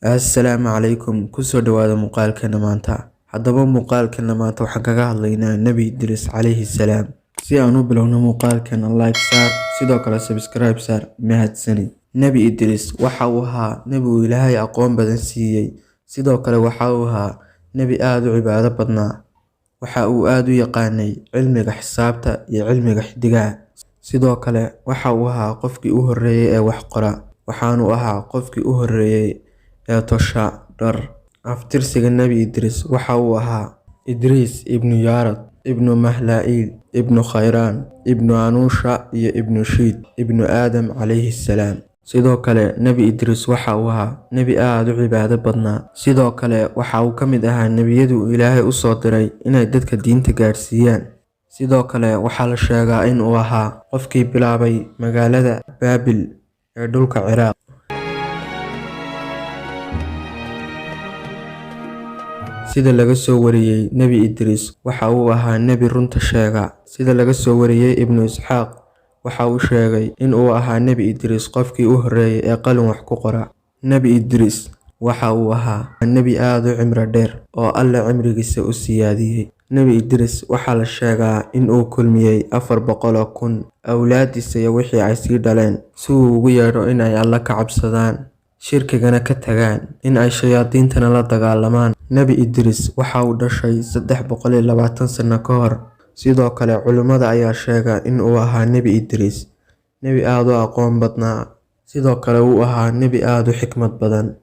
Assalaamu calaykum, kusoo dhawaada muuqaalkeena maanta. Haddaba muuqaalkeena maanta waxaan kaga hadlaynaa Nebi Idris calayhi salaam. Si aan u bilowno muuqaalkeena, like saar, sidoo kale subscribe saar. Mahadsanid. Nebi Idris waxa uu ahaa nebi uu Ilaahay aqoon badan siiyey. Sidoo kale waxa uu ahaa nebi aad u cibaado badnaa. Waxa uu aad u yaqaanay cilmiga xisaabta iyo cilmiga xidigaha. Sidoo kale waxa uu ahaa qofkii u horreeyay ee wax qora, waxaanu ahaa qofkii u horreeyay ee tosha dhar. Aftirsiga Nebi Idris waxa uu ahaa Idriis ibnu Yaarad ibnu Mahlaa'iil ibnu Khayraan ibnu Anuusha iyo ibnu Shiid ibnu Aadam calayhi salaam. Sidoo kale Nebi Idris waxa uu ahaa nebi aad u cibaado badnaa. Sidoo kale waxa uu ka mid ahaa nebiyadii uu Ilaahay u soo diray inay dadka diinta gaadhsiiyaan. Sidoo kale waxaa la sheegaa in uu ahaa qofkii bilaabay magaalada Baabil ee dhulka Ciraaq. Sida laga soo wariyay, Nebi Idris waxa uu ahaa nebi runta sheega. Sida laga soo wariyay Ibnu Isxaaq, waxa uu sheegay in uu ahaa Nebi Idris qofkii u horreeyay ee qalin wax ku qora. Nebi Idris waxa uu ahaa nebi aad u cimri dheer oo Alle cimrigiisa u siyaadiyay. Nebi Idris waxaa la sheegaa in uu kulmiyay 400,000 awlaaddiisa iyo wixii ay sii dhaleen, si uu ugu yeedho in ay Alle ka cabsadaan, shirkigana ka tagaan, in ay shayaadiintana la dagaalamaan. Nebi Idris waxa uu dhashay 320 sano ka hor. Sidoo kale culimada ayaa sheega in uu ahaa Nebi Idris nebi aad u aqoon badnaa. Sidoo kale uu ahaa nebi aad u xikmad badan.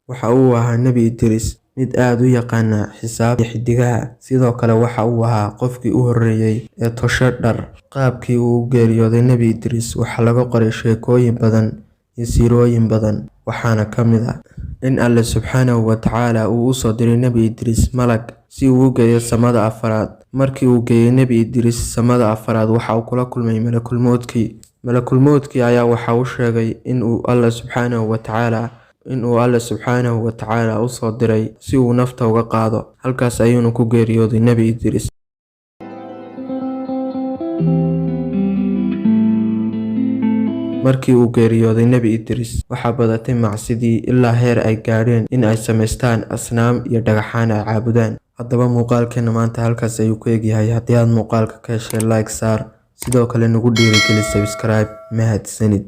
Waxa uu ahaa Nebi Idris mid aad u yaqaana xisaab iyo xidigaha. Sidoo kale waxa uu ahaa qofkii u horreeyay ee tosha dhar. Qaabkii uu u geeriyooday Nebi Idris waxaa laga qoray sheekooyin badan iyo siirooyin badan, waxaana ka mid ah in Alle subxaanahu wa tacaala uu u soo diray Nebi Idris malag si uu u geeyo samada afraad. Markii uu geeyay Nebi Idris samada afraad, waxa uu kula kulmay malakul mowdkii. Malakul mowdkii ayaa waxa uu sheegay in uu Alle subxaanahu wa tacaala u soo diray si uu nafta uga qaado. Halkaas ayuuna ku geeriyooday Nebi Idris. Markii uu geeriyooday Nebi Idris, waxaa badatay macsidii ilaa heer ay gaadheen in ay samaystaan asnaam iyo dhagaxaan ay caabudaan. Haddaba muuqaalkeena maanta halkaas ayuu ku egyahay. Haddii aad muuqaalka ka heshay, like saar, sidoo kale nagu dhiirigeli subscribe. Mahadsanid.